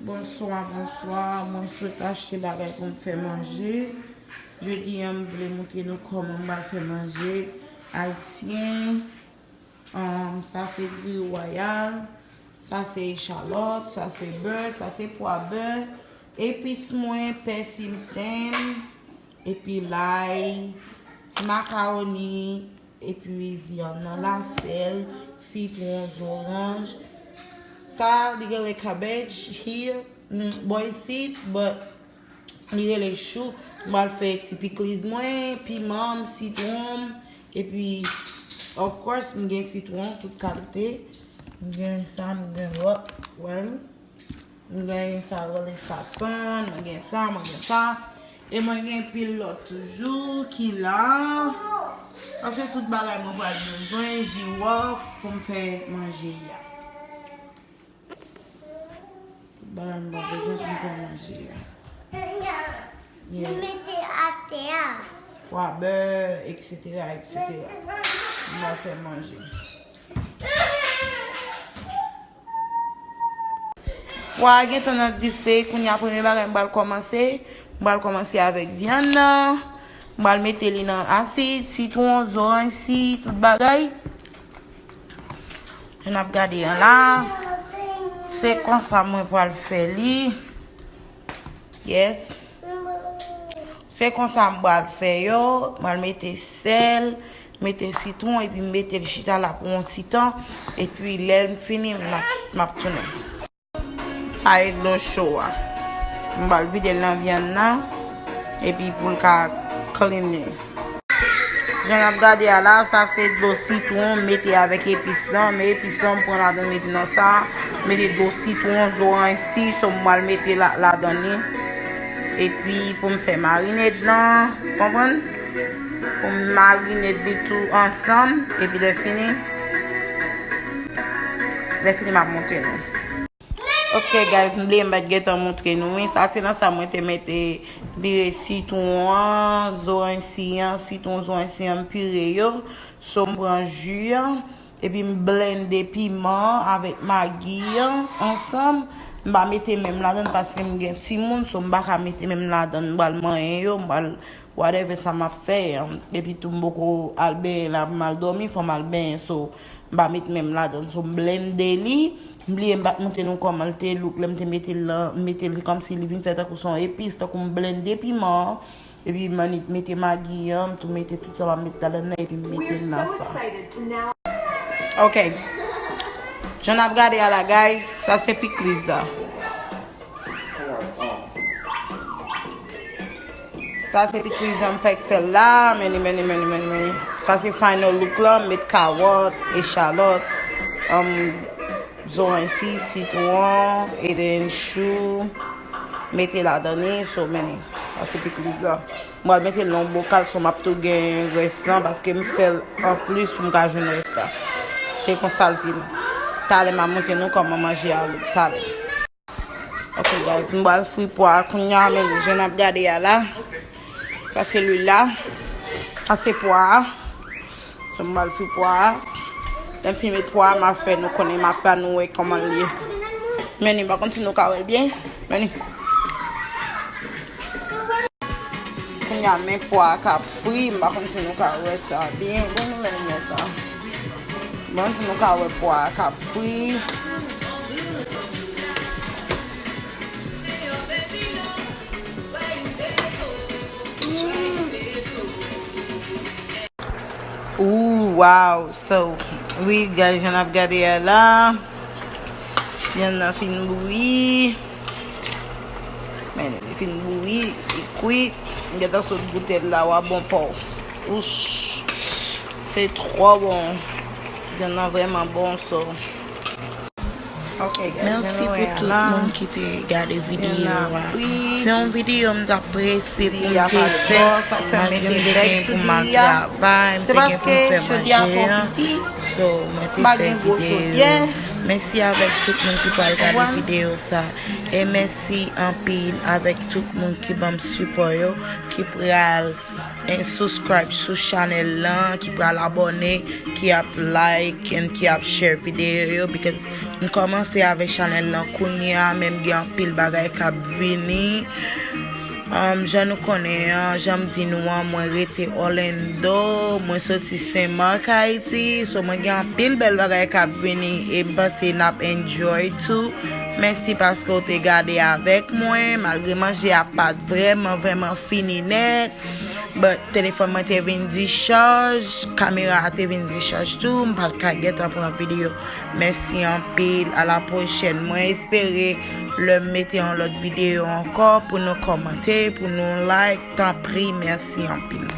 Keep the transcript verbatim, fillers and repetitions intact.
Bonswa, bonswa. Mwen sot achte bagay pou m fè manje. Jodi a, m vle montre nou kòman m pral fè manje ayisyen. Um, sa se diri wayal. Sa se echalòt. Sa se bè. Sa se pwa bè. Epis mwen, pèsi m, ten m, epi lay, ti makawoni, epi vyann nan, la, sèl, sitwon, zoranj. Sa, li rele cabbage here, mm, bò isit, but li rele chou. M pral fè ti pikliz mwen, piman m, sitwon m, epi, of course, m gen sitwon, tout kalite. M gen sa, m gen lòt, well. Mwen gen sa yo rele sazon, mwen gen sa, mwen gen sa. E mwen gen pil lòt toujou ki la. Paske tout bagay mwen pral bezwen, jiwòf pou m fè manje a. Tout bagay mwen pral bezwen pou m fè manje a. Yeah. Nou mete atè a. Pwa bè, et cetera, et cetera. M pral fè manje. Pwa a gentan nan dife, kounye a premye bagay m pral kòmanse, m pral kòmanse avèk vyann nan, m pral mete li nan asid, sitwon, zoranj, si, tout bagay. Jan n ap gade an la, se konsa mwen pral fè li. Yes. Se konsa m pral fè yo. M pral mete sèl, mete sitwon, epi m mete l chita la pou yon ti tan. Epi lè m fini, m ap, m ap tounen. Sa e dlo cho a. M pral vide l nan vyann nan, epi pou l ka clean li. Jan n ap gade a la, sa se dlo sitwon m mete avèk epis lan. Men epis lan, m pran ladan m mete nan sa. M mete dlo sitwon, zoranj si, so m pral mete la, ladan li. Epi pou m fè marinad lan, konprann? Pou m marinad li tou ansanm, epi lè fini, lè fini m ap montre nou. Ok guys, m bliye m pa t gentan montre nou wi. Sa se nan sa mwen te mete pire sitwon an, zoranj si an, sitwon zoranj si an, m pire yo. So m pran ji an, epi m blende piman an avèk magi an ansanm. M pa mete men m ladan l paske m gen timoun, so m pa ka mete men m ladan l, m pral manyen yo, m pral whatever sa m ap fè. Epi tou m poko al benyen la pou m al dòmi, fò m al benyen. So, m pa met men m ladan. So, m blende li. M bliye m pa t montre nou kòman l te look lè m te mete l lan, m mete l kòmsi li vin fè tankou se yon epis, tankou m blende piman an. Epi m annik mete magi an, m tou mete tout sa m ap met ladan nan, epi m mete l nan sa. Ok. Jan n ap gade a la, guys, sa se pikliz la. Sa se pikliz an m fè ak sèl la. Men li, men li, men li, men li, men li. Sa se final look lan. M met kawòt, echalòt, um, zoranj si, sitwon, e then chou. Mete ladan li. So, men li. Sa se pikliz la. M pral mete l nan yon bokal, so m ap tou gen rès lan, paske m fè l anplis pou m ka jwenn rès la. Se konsa l vin. Talè m ap montre nou kòman manje a look talè. Ok guys, m pral fri pwa a kounye a, men jan n ap gade a la. Sa se lwil la. Sa se pwa a. So, m pral fri pwa a. Lè m fin met pwa a, m ap fè nou konnen, m ap fè nou wè kòman l ye. Men li, m pa konn si nou ka wè l byen. Men li. Kounye a, men pwa a k ap fri, m pa konn si nou ka wè sa byen. Bon, nou menm wè sa. M pa konn si nou ka wè pwa a k ap fri. Ooh, wow. So, wi, guys, jan n ap gade a la. Vyann nan fin bouyi. Men, li fin bouyi, li kwit. M gentan sot goute l la, w a bon pa w. Ouch. Se twò bon. Vyann nan vrèman bon, so. Ok, guys, jan nou wè a la. Mèsi pou tout moun ki te gade videyo a. Se yon videyo m t ap prese pou m te fè, malgre m te gen pou m al travay, m te gen pou m fè manje an. So, mwen te fè videyo. Mèsi avèk tout moun ki pral gade videyo sa. E mèsi anpil avèk tout moun ki ban m sipò yo, ki pral and subscribe sou chanèl lan, ki pral abòne, ki ap like and ki ap share videyo yo, because M kòmanse avèk chanèl lan kounye a, men m gen anpil bagay k ap vini. Um, jan nou konnen an, jan m di nou an, mwen rete Orlando, mwen soti Sen Mak, Ayiti, so mwen gen anpil bèl bagay k ap vini e m panse n ap enjoy tou. Mèsi paske w te gade avèk mwen, malgre manje a pa t vrèman, vrèman fini nèt. But telefòn mwen te vin dichaj, kamera a te vin dichaj tou, m pa t ka gentan pran videyo. Mèsi anpil, a la pwochèn. Mwen espere lè m mete yon lòt videyo ankò pou nou kòmante, pou nou like, tanpri, mèsi anpil.